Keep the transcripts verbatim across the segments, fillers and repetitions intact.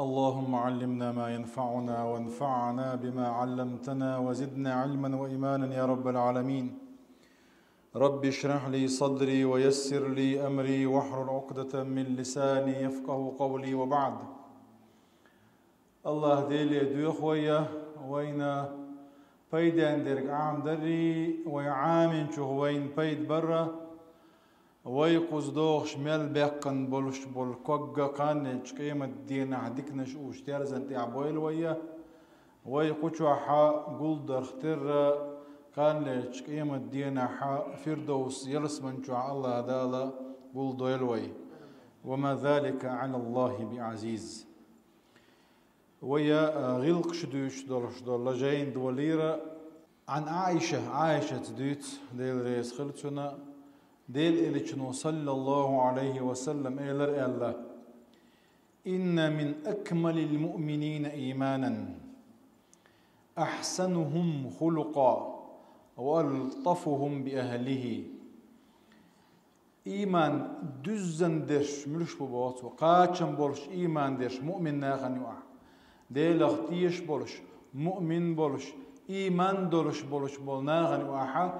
اللهم علمنا ما ينفعنا وانفعنا بما علمتنا وزدنا علما وإيمانا يا رب العالمين. رب اشرح لي صدري ويسر لي أمري واحلل عقدة من لساني يفقه قولي وبعد. Аллах Деле доьху вай, вайна пайден дерг Ӏамадарри, вай Ӏаминчух вайна пайда барра, вай кхуза догӀуш мел баьккхина болуш болу ког кханнечу къемат дийнахь диканаш уьш терзан тӀехь бойла вай, вай кху чохь гулдарх терра кханнечу къемат дийнахь Фирдовс ялсаман чохь Аллах Дала гулдойла вай. وما ذلك على الله بعزيز. Вай, а, гӀиллакхаш дуьйцуш долуш долу жайна долийра. Ӏан Ӏаиша, Ӏаишаца дуьйцу, Дела реза хила цунна, Делан Элчано, саллаллаху Ӏалайхи ва саллам, элира аьлла: «Инна мин акмалил муъминина ийманан, ахсанухум хулукъа, ва алтафухум би ахлихи». Ийман дуьззина дерш муьлш бу боху цо, кхачам болуш ийман дерш муъмин нахана ю ахь. Делах тешаш болуш, муъмин болуш, ийман долуш болуш болу нахана ю ахьа,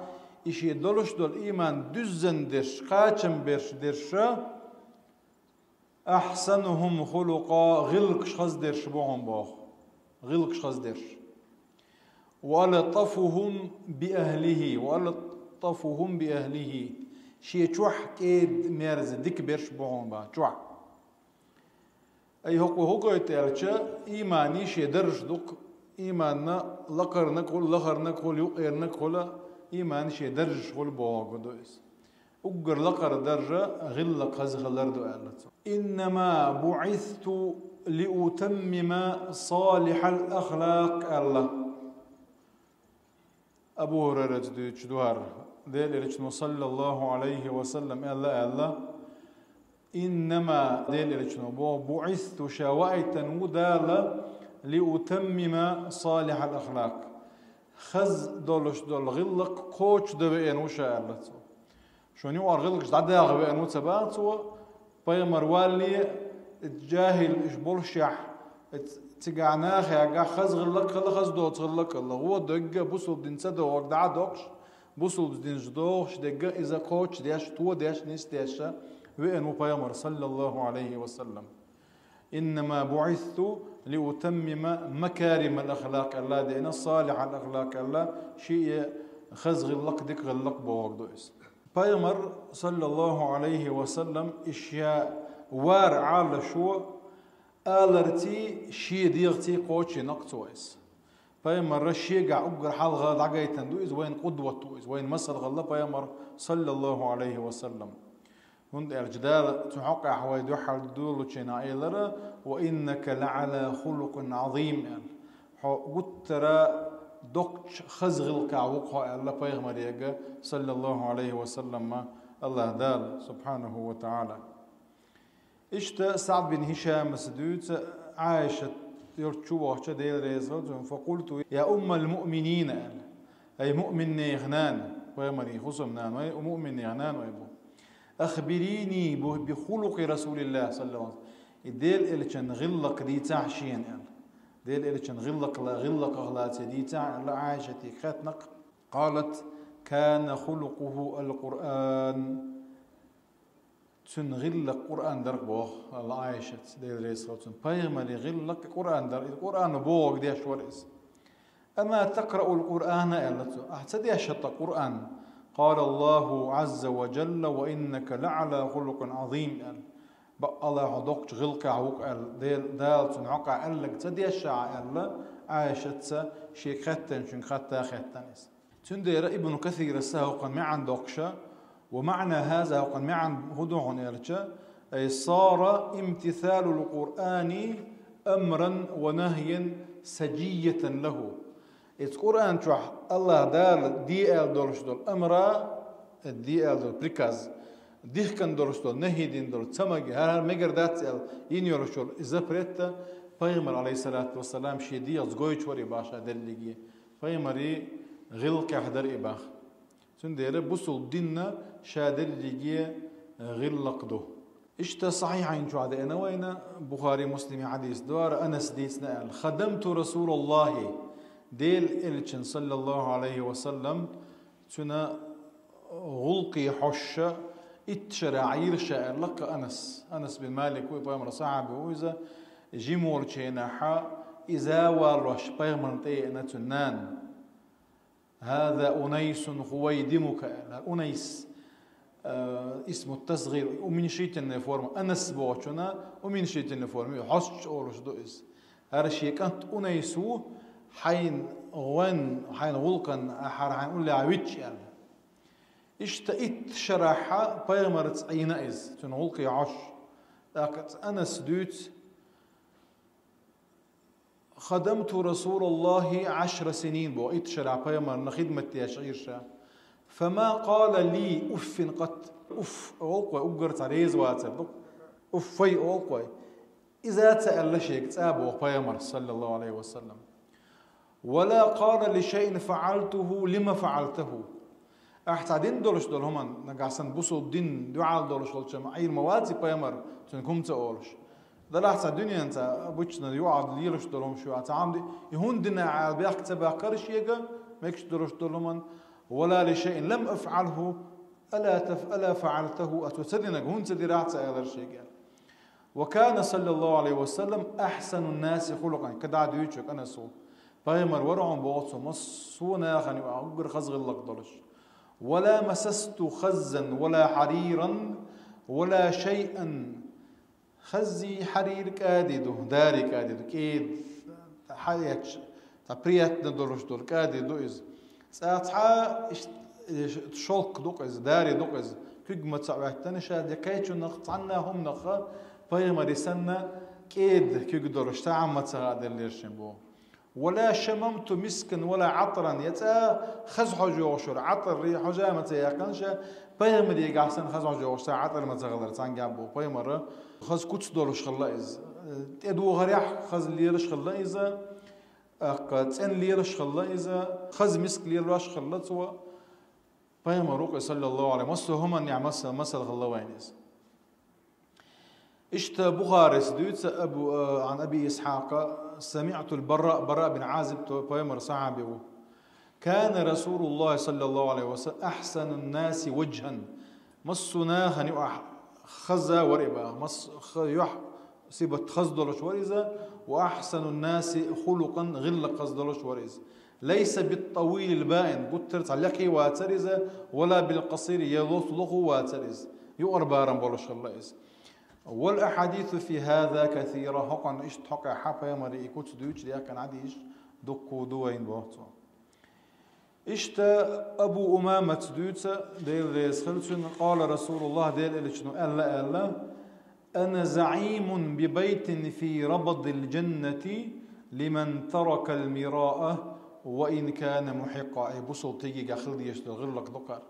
и шен долуш долу ийман дуьззина дерш, кхачам берш дерша, ахсанухум хулукъа, гӀиллакхаш хаза дерш бу хьуна боху. ГӀиллакхаш хаза дерш. Ва алтафухум би ахлихи, ва алтафухум би ахлихи. Шен чохь кӀеда-мерза дика берш бу хьуна бан, чохь. Ай хӀокхо хӀу гойту аьлча, иймани шен даржаш дукха, ийманна лакхарнаг хуьлу, лахарнаг хуьлу, юккъернаг хуьлу, иймани шен даржаш хуьлу бохург ду иза. Уггар лакхара даржа гӀиллакх хаза хилар ду аьлла цо. «Иннама буъисту лиутаммима салихьал ахлакъ», аьлла. Абу ХӀурайраца дуьйцуш ду хӀара. Делан Элчано, саллаллаху Ӏалайхи ва саллам, аьлла, аьлла: «Иннама», Делан Элчано боху, «буъисту», ша ваийтина ву Дала, «лиутаммима салихьал ахлакъ». Хаза долуш долу гӀиллакх кхочушдан веана ву ша, аьлла цо. Шуна юкъара гӀиллакхаш дӀадаха веана ву ца баха цо, пайхамар валле, жахӀил уьш болушехь, цигахь нахехь хаза гӀиллакх а хилла, хаза доцу гӀиллакх а хилла, гӀо дерг а, бусулба дин ца догӀург дӀа а доккхуш, бусулба динаш догӀуш дерг а иза кхочушдеш, тодеш, нисдеш веана ву пайхамар, саллаллаху Ӏалайхи ва саллам. «Иннама буъисту лиутаммима макаримал ахлакъ», аьлла, деана, «салихьал ахлакъ», аьлла, шиъ хаза гӀиллакх, дика гӀиллакх бохург ду иза. Пайхамар, саллаллаху Ӏалайхи ва саллам, и ша вар Ӏалашо аларций, шен дегӀаций кхочушйина-кх цо иза. Пайхамарра шегахь уггар хьалха дӀагайтина ду иза, вайна къудват ву иза, вайна масал хилла пайхамар, саллаллаху Ӏалайхи ва саллам. ХӀунда аьлча Дала цу хьокъехь вай дуьххьал долучу хенахь элира: «Ва иннака лаӀала хулукъин Ӏазим», аьлла. Хьо гуттара а доккхачу хаза гӀиллакхехь ву-кх хьо, аьлла пайхамарега, саллаллаху Ӏалайхи ва саллам, Аллах Дала, субхьанаху ва таӀала. Иштта СаӀд бин ХӀишамас дуьйцу, Ӏайшат йолчу вахча, Дела реза хила цунна: «Факъулту, я уммал муъминина», аьлла. Ай муъминех нана, пайхамарийн хӀусамнана вай, муъминех нана вай бу. «Ахбирини бу-, би хулукъи Расулиллах, саллаллаху Ӏалайхи ва саллам». И Делан Элчан гӀиллакх дийцахьа шена, аьлла. Делан Элчан гӀиллакх ла-, гӀиллакхах лаций дийцахьа, аьлла, Ӏайшатига хаьттина-кх. Къалат: «Кана хулукъуху ал-Къуръан». Цуьнан гӀиллакх Къуръан дара-кх боху, аьлла Ӏайшатс, Дела реза хила цунна. Пайхамарийн гӀиллакх Къуръан дара, иза Къуръано бохург деш вара иза. «Ама такъраул Къуръана?» аьлла цо. Ахьа ца дешша-кх Къуръан? «Къала Аллаху Ӏазза ва жалла: ва иннака лаӀала хулукъин Ӏазим», аьлла. «Баккъалла хьо доккхачу гӀиллакхехь ву-кх», аьлла. Дел-, Дала цунна хьокъехь аьлларг ца дешша ахьа, аьлла, Ӏайшатс шега хаьттинчуьнга хатта хаьттина иза. Цундела Ибн Касирас хӀокхуьнан маьӀна доккхуш: «Ва маӀна хаза», хӀокхуьнан маьӀна хӀун ду хьуна аьлча, ай: «Сара имтисалул Къуръани амран ва нахьян сажийятан лаху». Иза Къуръан чохь Аллах Дала де аьлла долуш долу амра, де аьлла долу приказ, дихкина долуш долу, нахьи дина долу, ца маге, хӀара-хӀара мегар дац аьлла йина йолуш йолу и запрет а, пайхамар, Ӏалайхиссалату вассалам, шен дегӀаца гойтуш вара и баха ша дерриге. Пайхамарийн гӀиллакхехь дара и баха. Цундела бусулба динна ша дерриге гӀиллакх ду. Иштта сахьихьайн чохь деана вайна, Бухари, Муслиме хьадис ду хӀара, Анас дийцина аьлла: «خدمت رسول الله», Делан Элчанна, саллаллаху Ӏалайхи ва саллам, цуьнан гӀуллакхе хьожуш итт шарахь Ӏийра ша аьлла-кх Анас. Анас бин Малик ву, пайхамаран сахьаби ву иза, жима волчу хенахь иза валош пайхамарна тӀееана цуьнан нана. «هذا أنيس خويدمك», аьлла. Унайс, э, исму тасгӀир, уменьшительная форма. Анас бохучунна уменьшительная форма, хьостанаш олуш ду иза. ХӀара шен кӀант Унайс ву, хьайн гӀоьн, хьайн гӀуллакхан, хӀара хьайн уллехь вичча аьлла. Иштта итт шарахь пайхамарца Ӏийна иза, цуьнан гӀуллакхе хьожуш. ТӀаккха Анас дуьйцу: «خدمت رسول الله عشر سنين», боху, итт шарахь пайхамарна хидмат деш Ӏийра ша. «فما قال لي أف قط», уф олу-кх вай, уггар цхьа реза вацар ду-кх, уффай олу-кх вай. Иза а ца аьлла шега цкъа, боху пайхамара, саллаллаху Ӏалайхи ва саллам. «ولا قال لشيء فعلته لم فعلته». Ахь цхьа дина долуш долу хӀуманна, нагахь санна бусалба дин дуьхьал долуш волчунна Ӏийр ма вац и пайхамар, цуьнга хӀума ца олуш. Делахь цхьа дуьненца, обычно, юкъахь лелаш долу хӀума шу, цхьа хӀума ди-, и хӀунда дина аьлла бехк ца баккхара шега, мегаш долуш долу хӀуманна, «ولا لشيء لم أفعله ألا تف-، ألا فعلته», аса ца динарг хӀунда ца дира ахь, ца аьллера шега. «وكان صلى الله عليه وسلم أحسن الناس خلقا», кхидӀа дуьйцу Анас ву. Пайхамар вара хьуна, боху цо, массо а нахана юкъахь уггар хаза гӀиллакх долуш. «ولا مسست خزا ولا حريرا ولا شيئا». Хаззий, хьарир кӀади ду, дари кӀади ду, кӀеда, хьаэцча, цхьа приятно долуш долу кӀади ду иза. Цкъа цхьа иш-, иш-, шелк ду-кх иза, дари ду-кх иза. Куьг ма ца Ӏоьттина ша, де кхечунах цхьанна хӀуманах пайхамаре санна кӀеда куьг долуш цхьа хӀума ма ца хаделлера шен, боху. «ولا شممت مسكا ولا عطرا», я цкъа хаза хьожа йогӀуш йолу Ӏатар хьожа ма ца яьккхина ша, пайхамарегахь санна хаза хьожа йогӀуш цхьа Ӏатар ма ца хилира цхьаьнгге, боху, пайхамар. Хаза куц долуш хилла иза. ТӀедухарехь хаза лелаш хилла иза, тӀаккха цӀена лелаш хилла иза, хаза миск лелош хилла цо. Пайхамар ву-кх, саллаллаху Ӏалайхи, массо а хӀуманехь масал, масал хилла вайна иза. Иштта Бухарис дуьйцу Абу, э, عن أبي إسحاق سمعت البراء, Бараъ бин Ӏазиб, то пайхамар сахьаби ву. «كان رسول الله صلى الله عليه وسلم أحسن الناس وجها». Массо а нахана юкъахь хаза вара и боху. Мас-, ха-, юьхь сибат хаза долуш вара иза. «وأحسن الناس خلقا», гӀиллакх хаза долуш вара иза. «ليس بالطويل البائن», гуттар а цхьа лекха вацара иза, «ولا بالقصير», я ло-, лоху вацара иза. Юкъара барам болуш хилла иза. «والأحاديث في هذا كثيرة», хӀокхунна иштта хьокъехь пайхамаре и куц дуьйцуш даьхкина хьадисаш дуккха ду вайна, боху цо. Иштта Абу Умамаца дуьйцу, Дела реза хила цунна: «قال رسول الله», Делан Элчано аьлла аьлла: «أنا زعيم ببيت في ربض الجنة لمن ترك المراء وإن كان محقا». Ай, бусалба стегехь хила дезаш долу гӀиллакх ду-кх хӀара.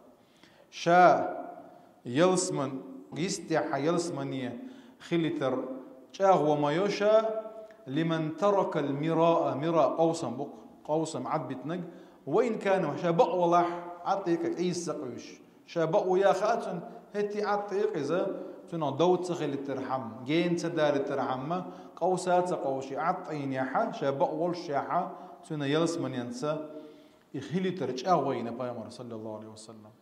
Ша ялсаман, йистехь ялсамане хилийтар чӀагӀо ма йо ша, «لمن ترك المراء», мираъ къовсам бу-кх, къовсам Ӏадбитинарг, «وإن كان», ша бакъ валахь, Ӏад тӀекъа къийса ца къуьйсуш. Ша бакъ ву яха а цунна, хӀетте Ӏад тӀекъа иза, цунах дов ца хилийтархьама, гена ца далийтархьама, къовса а ца къовсий, Ӏад тӀейнехьа, ша бакъ волушехьа, цуьнан ялсаманенца и хилийтар чӀагӀо йина пайхамар, саллаллаху Ӏалайхи ва саллам.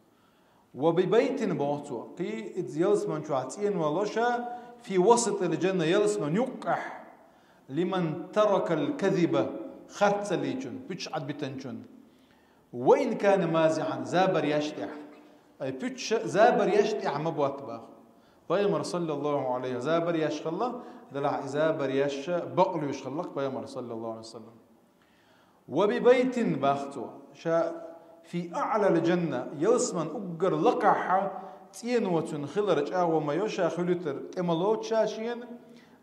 «وببيت», боху цо, кхин иза ялсаман чохь цӀено ло ша, «في وسط الجنة», ялсаман юккъехь, «لمن ترك الكذب», харц ца лийчун, пуьчаш Ӏадбитанчун, «وإن كان مازحا», забар еш тӀехь. Ай, пуьчаш забар еш тӀехь ма ботта боху. Пайхамар, саллаллаху Ӏалайхи, забар еш хилла, делахь и забар еш бакълуьйш хилла-кх пайхамар, саллаллаху Ӏалайхи ва саллам. «وببيت», боху цо, ша «في أعلى الجنة», ялсаман уггар лакхахьа цӀено цуьнан хилар чӀагӀо ма йо, ша хилийтар тӀе ма лоцу ша шена,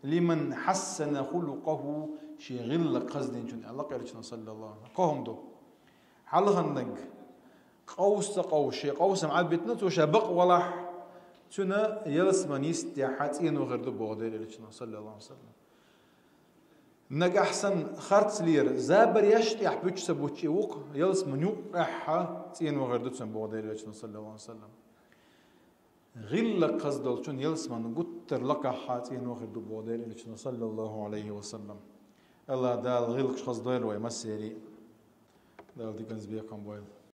«لمن حسن خلقه», шен гӀиллакх хаза динчун, аьлла-кх Элчано, саллаллаху Ӏалайхи ва саллам. Кхо хӀума ду. Хьалханнаг, къовса ца къовсуш, шен къовсам Ӏадбитина цо, ша бакъ валахь, цуьнан ялсаман йистехьа цӀено хир ду, боху Делан Элчано, саллаллаху Ӏалайхи ва саллам. Нагахь санна харцлера, забар еш тӀехь пуьчаш ца буттуш и ву-кх, ялсаман юккъехьа цӀено хир ду цуьнан, боху Делан Элчано, саллаллаху Ӏалайхи ва саллам. ГӀиллакх хаза долчун ялсмала гуттар лакхахьа цӀено хир ду боху Делан Элчано, саллаллаху Ӏалайхи ва саллам. АллахӀ Дала гӀиллакхаш хаза дойла вай массери. Дала диканца бекхам бойла.